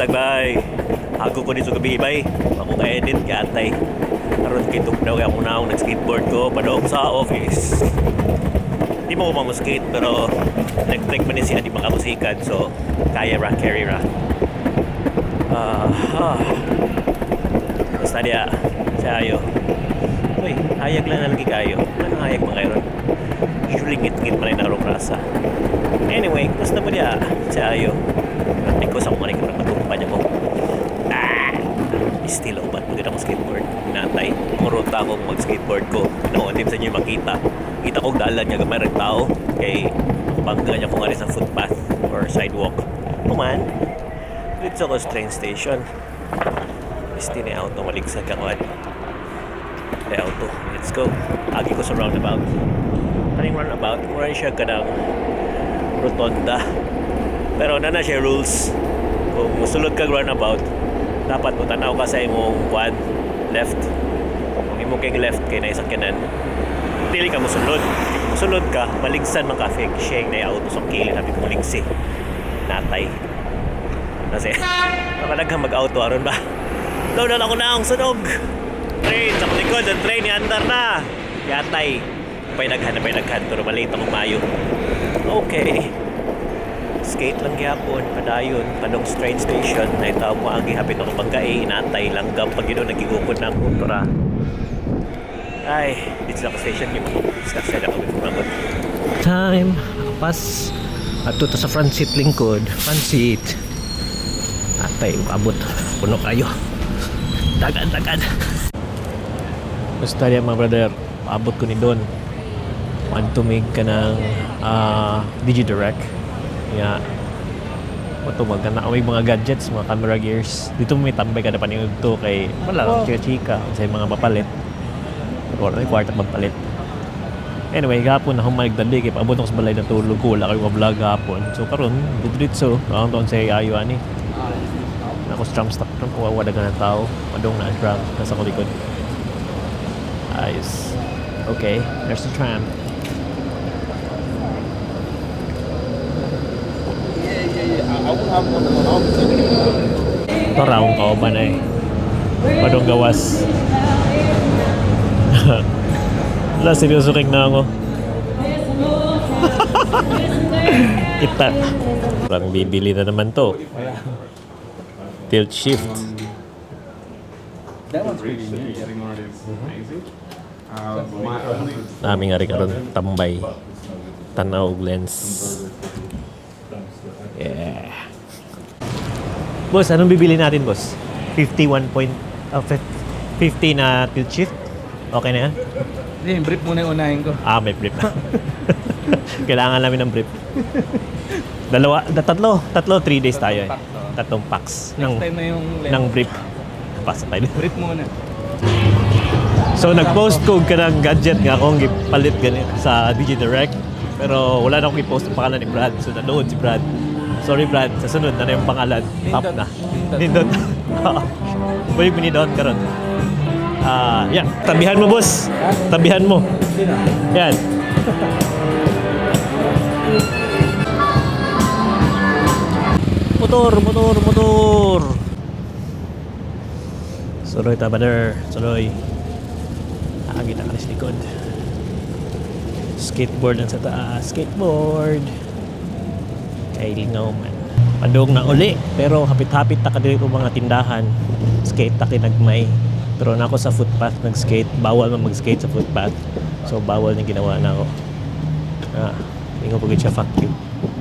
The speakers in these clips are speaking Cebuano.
Buntag, bay. Ako ko dito gabi, bay. Ako ka-edit, katay. Karon kay tugnaw kay akong naong nag-skateboard ko padong sa office. Di mo ko skate pero electric man ni siya, di makamusikan, so kaya ra, carry ra. Ah, ah. Basta diya, sa ayo. Uy, hayag lang na lagi kayo. Anong hayag man kayo ron? Usually ngit-ngit man ay narong rasa. Anyway, gusto mo diya sa ayo. Because ako man ay matumpa niya ko. Ah! Still upat mo ako skateboard. Natay. Muruta ako mag-skateboard ko. No, hindi sa inyo makita. Kita ko dalan niya gamay rag tao. Kay bangga niya kung ano sa footpath or sidewalk. Human, dito ako sa train station. Still na auto maligsag ako at may auto. Let's go. Agi ko sa roundabout. Kaning roundabout, mura siya kanang rotonda. Pero na na siya rules. Kung musulod kag roundabout, dapat mo tanaw ka sa imong kwan, left. Kung imo kay left kay naisakyanan, dili ka musulod. Kung musulod ka, maligsan man ka fake sheng na auto sa kilid, sabi ko maligsi. Natay. Kasi nakadaghang mag-auto aron ba? Daw na ako na ang sunog. Train sa likod, ang train ni andar na. Yatay. Pay daghan na pay daghan pero malate ako mayo. Okay. Skate lang gyapon, padayon, padong sa train station, na itaw mo ang gihapit ako pagkae, inatay langgam pag yun nagigukod na ako tura. Ay, dito sa ako station yung station ako before mabot. Time, pas ato to sa front seat lingkod, front seat. Atay, abot, puno kayo. Dagan, dagan. Basta diya mga brother, paabot ko ni Don. Mantumig ka ng DigiDirect. Nga, matumag ka na may mga gadgets, mga camera gears. Dito may tambay ka na paniud to kay wala lang chika-chika sa mga mapalit. Pero wala may kwarta magpalit. Anyway, gapon na humalig dali kay paabot ako sa balay na tulog ko, wala kayo vlog gapon. So karon, didritso, ang taon sa ayo ani. Ako sa tram stop tram kawawa dagan ng tao. Madong na ang tram nasa ko likod. Ayos. Okay, there's the tram. Yeah. I would have one alone. Ito raong kauban na eh. Padong gawas. Wala, seryoso kay na ako. Kita. Parang bibili na naman to. Tilt shift. That one's pretty new. Getting on it is amazing. My only Nami nga rin karon tambay. Tanaw og lens. Yeah. Boss, anong bibili natin, boss? 51 point, 50 na tilt shift? Okay na yan? Hindi, yung brief muna yung unahin ko. Ah, may brief na. Kailangan namin ng brief. Dalawa, tatlo, tatlo, 3 days tayo eh. Tatlong pack, oh. Tatlong packs Next ng, time na yung lens. ng brief. Pasa tayo. Brief muna. So nag-post ko ka ng gadget nga akong gipalit ganit sa DigiDirect. Pero wala na akong i-post ang pangalan ni Brad. So nanood si Brad. Sorry Brad, sa sunod na na yung pangalan. Top Nindot. na. Nindot. Nindot. Boy, minidot karon. Ah, yeah. Tabihan mo, boss. Tabihan mo. Sino? Yan. Motor, motor, motor. Suloy ta, brother. Suloy. Nakakita ka na sa likod. Skateboard lang sa taas. Skateboard. Kay lingaw man. Padong na uli. Pero hapit-hapit ta ka diri ko mga tindahan. Skate ta kinagmay. Pero nako sa footpath nag-skate. Bawal man mag-skate sa footpath. So bawal ni ginawa na ako. Ah, ingo pagid siya fuck you.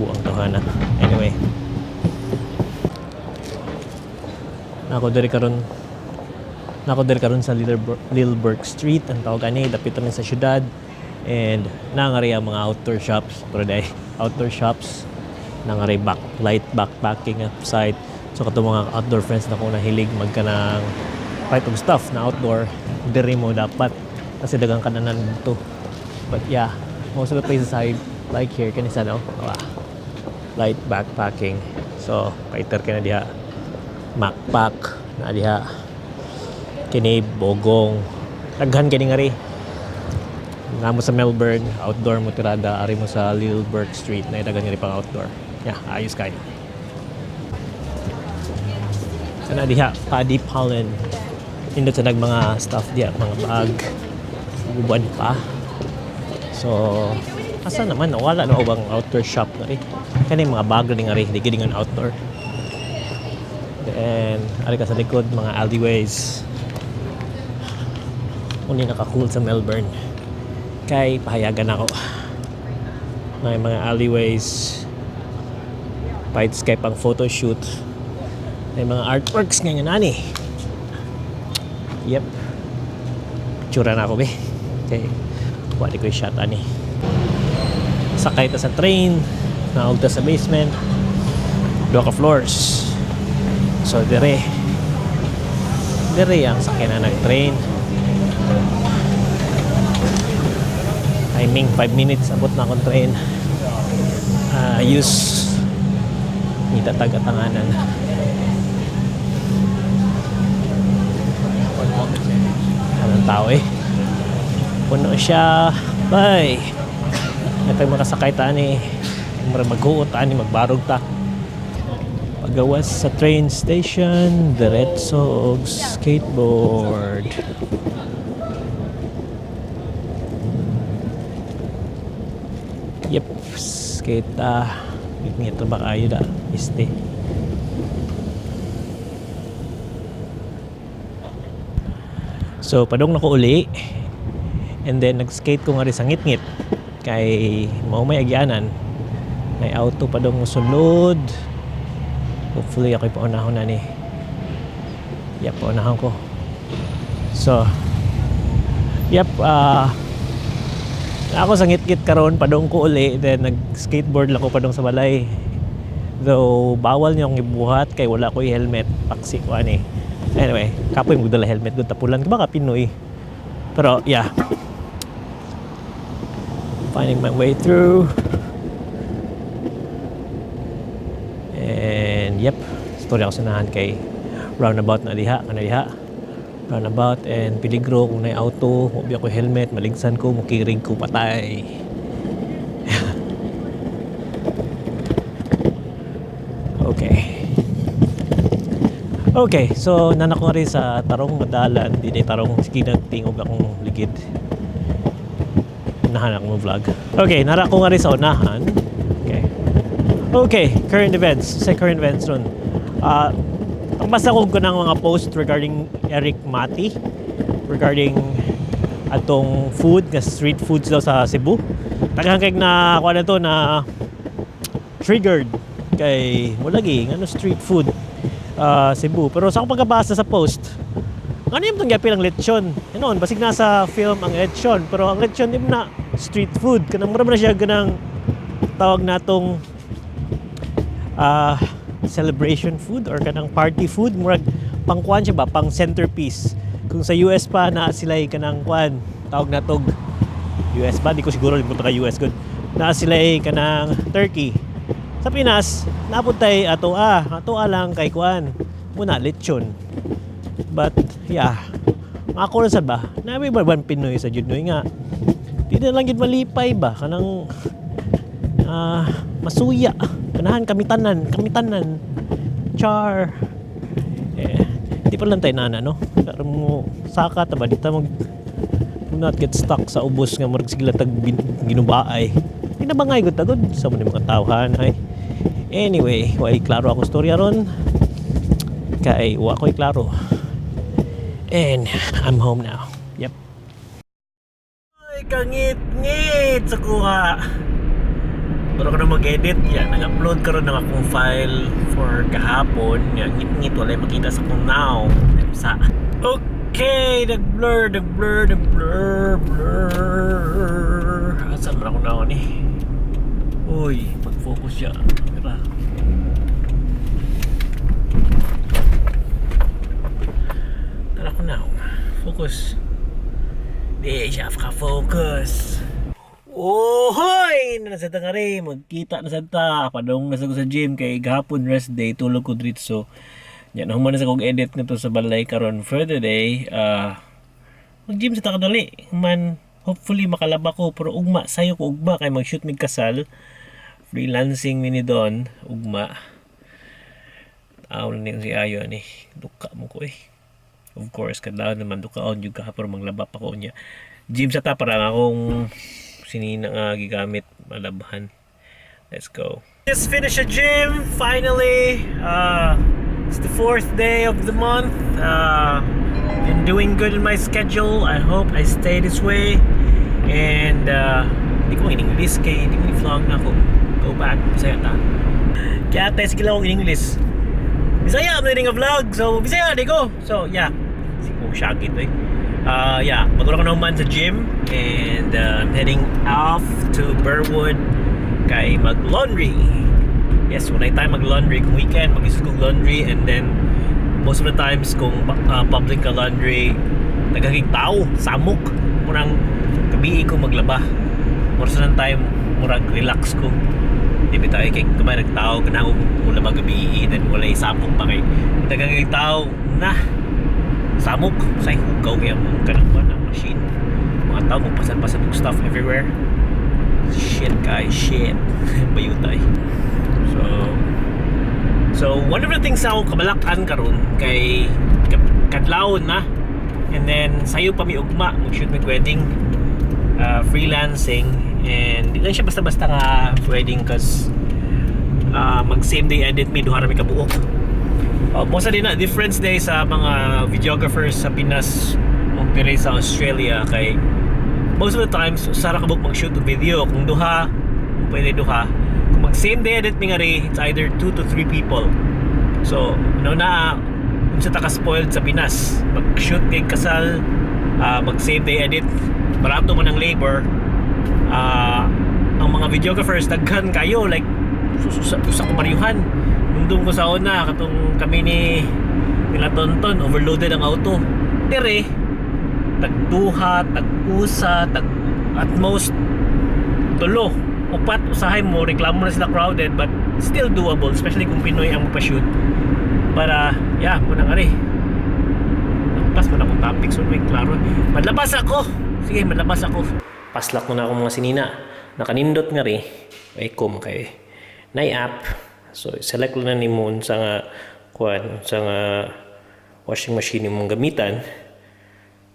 Buang tohana. Anyway. Nako diri karon. Nako diri karon sa Lilburg Street ang tawag ani dapit rin sa syudad and nangari ang mga outdoor shops pero day outdoor shops nangari back light backpacking site, so kato mga outdoor friends na kung nahilig magka ng part of stuff na outdoor diri mo dapat kasi dagang kananan dito. But yeah, most of the places I like here kani sa no, ah, light backpacking, so paiter ka na diha, backpack na diha, kini bogong daghan kini nga ri namo sa Melbourne outdoor mo tirada ari mo sa Lilburg Street na daghan nga ri pang outdoor. Yeah, ayos kayo. Kana diha, Paddy Pollen. Nindot sa nag mga stuff diha, mga bag. Uban pa. So, asa naman? Wala na ubang outdoor shop na rin. Kani mga bag rin nga rin, di gid nga outdoor. Then, ari ka sa likod, mga alleyways. Uni naka-cool sa Melbourne. Kay pahayagan ako. May mga alleyways. Pahit kay pang photoshoot. May mga artworks ngayon ani. Yep. Tsura na ako be. Okay. Wala ko yung shot ani. Sakay ta sa train. Naog ta sa basement. Duha ka floors. So dire. Dire ang sakyanan ng train. Timing 5 minutes abot na akong train. Use nitatag atanganan. Anong tao eh. Puno siya. Bye. Natag makasakay ta ani. Mura maghuot ani, magbarog ta. Pagawas sa train station, diretso og skateboard. Yep, skate ta. Ngit ba kayo da? Este. So, padong na ko uli. And then, nag-skate ko nga rin sa ngit-ngit. Kay mao may agyanan. May auto pa dong musulod. Hopefully, ako'y paunahon na ni. Yep, paunahon ko. So, yep, ako sa ngit-ngit karon padong ko uli, then nag-skateboard lang ko padong sa balay. Though bawal niyo akong ibuhat kay wala ko helmet, paksi ko ani. Anyway, kapoy magdala helmet gud tapulan ka baka Pinoy. Pero yeah. Finding my way through. And yep, story ako sanahan kay roundabout na diha, kana diha. Roundabout and peligro kung naay auto, wa ako helmet, maligsan ko, mukirig ko, patay. Okay. Okay, so nanako rin sa tarong madalan, di na tarong sige nagtingog akong ligid. Unahan ako mo vlog. Okay, nara ko nga rin sa unahan. Okay. Okay, current events. Sa current events ron. Ang basta ko ng mga post regarding Erik Matti, regarding atong food, nga street foods daw sa Cebu. Taghang kay na kuha na to na triggered kay wala gi ngano street food Cebu. Pero sa akong pagkabasa sa post, ano yung itong ang lechon? Ano, basig nasa film ang lechon, pero ang lechon di na street food. Kanang mura man na siya ganang tawag natong celebration food or kanang party food, murag pangkuan siya ba, pang centerpiece. Kung sa US pa naa sila kanang kuan, tawag natog US ba, di ko siguro limutan ka US good. Naa sila kanang turkey. Sa Pinas, napuntay ato lang kay kuan. Muna lechon. But yeah, ako lang sad ba? Nabi ba ban Pinoy sa jud noy nga. Di na lang gid malipay ba kanang masuya. Kanahan kami tanan, kami tanan. Char. Eh, di pa lang tayo nana, no? Pero mo saka ta ba di ta mag do not get stuck sa ubos nga murag sige lang tag ginubaay. Di na ba nga gud tagod sa mo ni mga tawhan ay. Anyway, way klaro ako storya ron. Kay wa ko'y klaro. And I'm home now. Yep. Ay, kangit-ngit sa kuha. Pero ko na mag-edit. Yan, nag-upload karon ng akong file for kahapon. Yan, ngit-ngit. Wala yung makita sa akong now. Sa. Okay, nag-blur, nag-blur, nag-blur, blur. Asan man ako na ni? Uy, pag-focus siya. Tira. Tara ko na. Focus. Di siya ka-focus. Ohoy! Nasa ta nga rin. Magkita na sa ta. Padong nasa ko sa gym kay gahapon rest day. Tulog ko dritso. Yan, human na sa kong edit na to sa balay karon for the day. Mag-gym sa ta kadali. Man, hopefully makalaba ko. Pero ugma, sayo ko ugma kay mag-shoot mig kasal. Freelancing mi ni Don, ugma. Aw na si Ayo ani. Duka mo ko eh. Of course, kadlawon naman dukaon jud ka pero maglaba pa ko niya. Gym sa ta para nga akong sinina nga gigamit malabhan. Let's go. Just finished a gym finally. It's the fourth day of the month. Been doing good in my schedule. I hope I stay this way. And di ko in English kay di mo vlog na ako. Go back Bisaya ta. Kaya tayo sige lang akong in English. Bisaya man nga vlog. So Bisaya di ko. So yeah. Sige ko syagit eh. Yeah, maguro ko naman sa gym and I'm heading off to Burwood kay mag-laundry. Yes, wala tayo mag-laundry kung weekend, mag-isip kong laundry and then most of the times kung public ka laundry, nagaging tao, samok. Murang gabii ko maglaba. Mura sa nang time, murag relax ko. Di ba tayo kay kamay nagtao, kanang kung laba gabii, then walay samok pa kay. Nagaging tao na samok sa hugaw kaya mo kanang ba ng machine. Mga tao mo pasan-pasan og stuff everywhere. Shit guys, shit. Bayutay. So, one of the things sa akong kabalakan karon kay kadlawon na and then sayo pa mi ugma mag-shoot mig wedding, freelancing, and di lang siya basta-basta nga wedding cause mag same day edit mi, duha ra mi kabuok. Most din na difference day sa mga videographers sa Pinas ug diri sa Australia kay most of the times usa ra ka buok mag-shoot og video kung duha, kung pwede duha. Kung mag same day edit mi nga ri, it's either 2 to 3 people. So no na unsa ta ka spoiled sa Pinas, mag-shoot kay kasal, mag same day edit, barato man ang labor. Ang mga videographers daghan kayo, like usa usa ko pariyuhan. Nundong ko sa una katong kami ni nila Tonton, overloaded ang auto. Dire tag duha, tag usa, tag at most tulo, upat usahay mo reklamo na sila crowded, but still doable, especially kung Pinoy ang magpa-shoot. Para yeah mo na nga rin. Pas man akong topic, so may klaro. Madlabas ako. Sige, madlabas ako. Paslak mo na akong mga sinina. Nakanindot nga ri. Ay kom kay nay app. So select lang na nimo unsa nga kuan, unsa nga washing machine imong gamitan.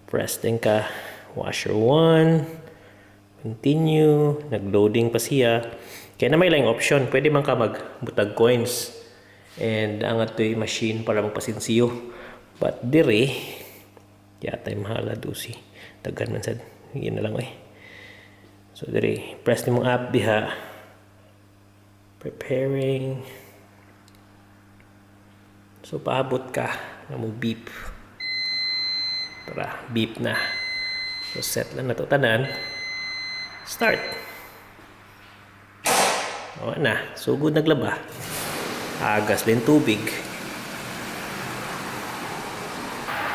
Press din ka washer 1. Continue, nagloading pa siya. Kaya na may lang option, pwede man ka magbutag coins. And ang ato'y machine para magpasinsiyo. But dire, yata mahala dusi. Daghan man sad. Yun na lang eh. So dire, press nimo app diha. Preparing. So paabot ka na mo beep. Tara, beep na. So set lang na to tanan. Start. O na, sugod naglaba. Agas din tubig.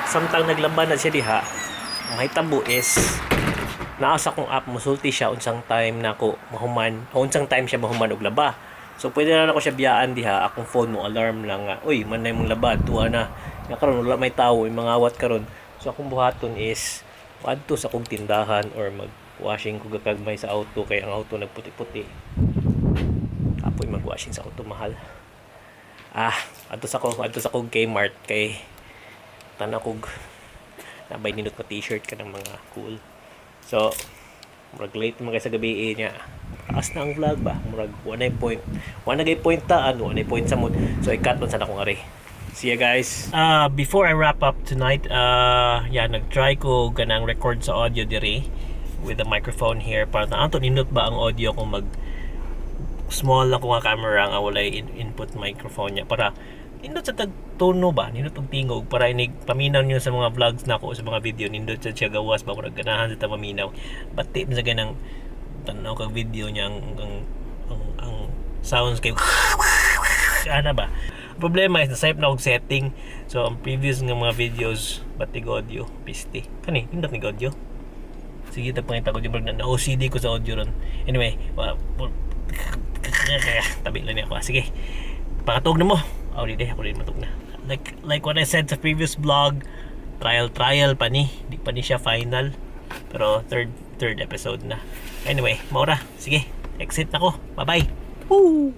Samtang naglaba na siya diha, ang mahitabo is naa sa akong app musulti siya unsang time na ako mahuman o unsang time siya mahuman og laba. So pwede na ako siya biyaan diha, akong phone mo alarm lang nga, "Uy, man na imong laba, tuwa na." Nga karon wala may tawo, may mangawat karon. So akong buhaton is adto sa akong tindahan or mag washing ko gakagmay sa auto kay ang auto nagputi-puti. Apoy mag-washing sa auto, mahal. Ah, adto sa kog Kmart kay tanaw kog nabay nindot na t-shirt ka ng mga cool. So, murag late man kay sa gabi eh, niya. Taas na ang vlog ba? Murag 1 point. 1 na point taan, 1 point sa mood. So, i-cut man sa akong ari. See ya guys. Before I wrap up tonight, yeah, nag-try ko ganang record sa audio diri with the microphone here para na ato nindot ba ang audio kung mag small lang ko nga camera nga walay input microphone niya para nindot sa tag tono ba, nindot og tingog para inig paminaw niyo sa mga vlogs nako, sa mga video, nindot sa siya gawas ba, murag ganahan sa ta maminaw. Bati sa ganang tan-aw kag video niya, ang sounds kay ana ba. Problema is nasayop na og setting, so ang previous nga mga videos batig audio piste. Kani nindot ni audio. Sige, ta pangita ko yung na OCD ko sa audio ron. Anyway, tabi lang niya ako. Sige, pakatug na mo. Oh, di, ako din matug na. Like what I said sa previous vlog, trial trial pa ni, di pa ni siya final. Pero third episode na. Anyway, maura. Sige, exit na ko. Bye-bye. Woo!